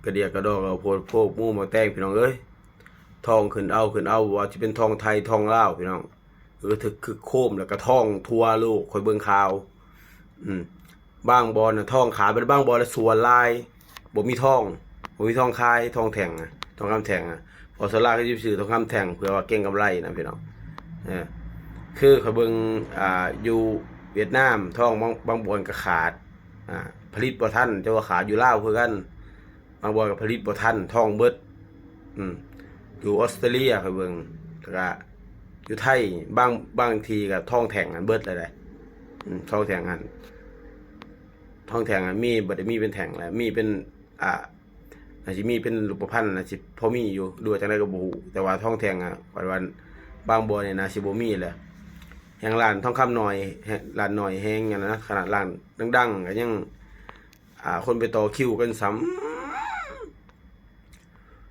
ກະດຽກກະດໍ້ ກະໂພດໂພກໝູ່ໝາກແຕງ ພີ່ນ້ອງເອີຍ. ທອງຂຶ້ນເອົາ ຂຶ້ນເອົາ ບໍ່ວ່າຊິເປັນທອງໄທ ທອງລາວ ພີ່ນ້ອງ. ເອີ ຖືກຄຶກໂຄມ ແລ້ວກະທອງທົ່ວໂລກ ຂ້ອຍເບິ່ງຂ່າວ. ອືມ ບາງບ່ອນນະ ທອງຂາຍໄປ ບາງບ່ອນລະສວນຫຼາຍ ບໍ່ມີທອງ ບໍ່ມີທອງຂາຍ ທອງແທ່ງນະ ທອງຄຳແທ່ງນະ. ເພາະສ່ວນຫຼາຍເຂົາຊິໄປຊື້ທອງຄຳແທ່ງ ເພື່ອວ່າເກັງກຳໄລນະ ພີ່ນ້ອງ. ເອີ ຄືຂ້ອຍເບິ່ງ ອ່າ ຢູ່ຫວຽດນາມ ທອງບາງ ບາງບ່ອນກະຂາດ ອ່າ ຜະລິດບໍ່ທັນ ແຕ່ວ່າຂາດຢູ່ລາວຄືກັນ. ບາງບ່ອນກໍຜະລິດບໍ່ທັນ ທອງເບິດ. ອືມ ຢູ່ອອສເຕຣເລຍຂ້ອຍເບິ່ງ ແລ້ວກະຢູ່ໄທ ບາງ ບາງທີ່ກໍທອງແທ່ງຫັ້ນເບິດແລ້ວເດ້. ອືມ ທອງແທ່ງຫັ້ນ ທອງແທ່ງຫັ້ນມີ ບໍ່ໄດ້ມີເປັນແທ່ງແລ້ວ ມີເປັນ ອ່າ ອາດຊິມີເປັນຮູບປະພັນ ອາດຊິພໍມີຢູ່ ຫຼືວ່າຈັ່ງໃດກໍບໍ່ຮູ້. ແຕ່ວ່າທອງແທ່ງອະ ຂ້ອຍວ່າບາງບ່ອນນີ້ໜ້າຊິບໍ່ມີແຫຼະ. ແຮ່ງຮ້ານທອງຄຳນ້ອຍ ແຮ່ງຮ້ານນ້ອຍແຮ່ງອັນນັ້ນນະ ຂະໜາດຮ້ານດັງໆ ກໍຍັງ ອ່າ ຄົນໄປຕໍ່ຄິວກັນຊ້ຳ.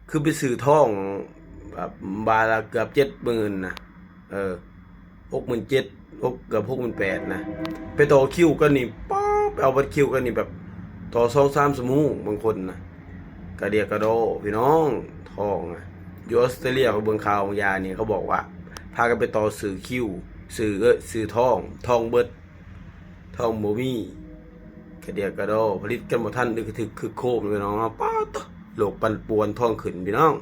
ຄືໄປຊື້ທອງແບບບາດລະເກືອບເຈັດໝື່ນນະ ເອີ ຫົກໝື່ນເຈັດ ຫົກ ເກືອບຫົກໝື່ນແປດນະ ໄປຕໍ່ຄິວກັນນີ້ ປາດ ໄປເອົາບັດຄິວກັນນີ້ ແບບຕໍ່ສອງສາມຊົ່ວໂມງບາງຄົນນະ. ກະດຽກກະດໍ້ ພີ່ນ້ອງ ທອງນະ. ຢູ່ອອສເຕຣເລຍ ຂ້ອຍເບິ່ງຂ່າວບາງຢ່າງນີ້ ເຂົາບອກວ່າພາກັນໄປຕໍ່ຊື້ຄິວ ຊື້ ເອີ ຊື້ທອງ ທອງເບິດ ທອງບໍ່ມີ ກະດຽກກະດໍ້ ຜະລິດກັນບໍ່ທັນ ຫຼືກະຖືກຄຶກໂຄມ ພີ່ນ້ອງ. ປາດໂທ້ ໂລກປັ່ນປ່ວນ ທອງຂຶ້ນ ພີ່ນ້ອງ.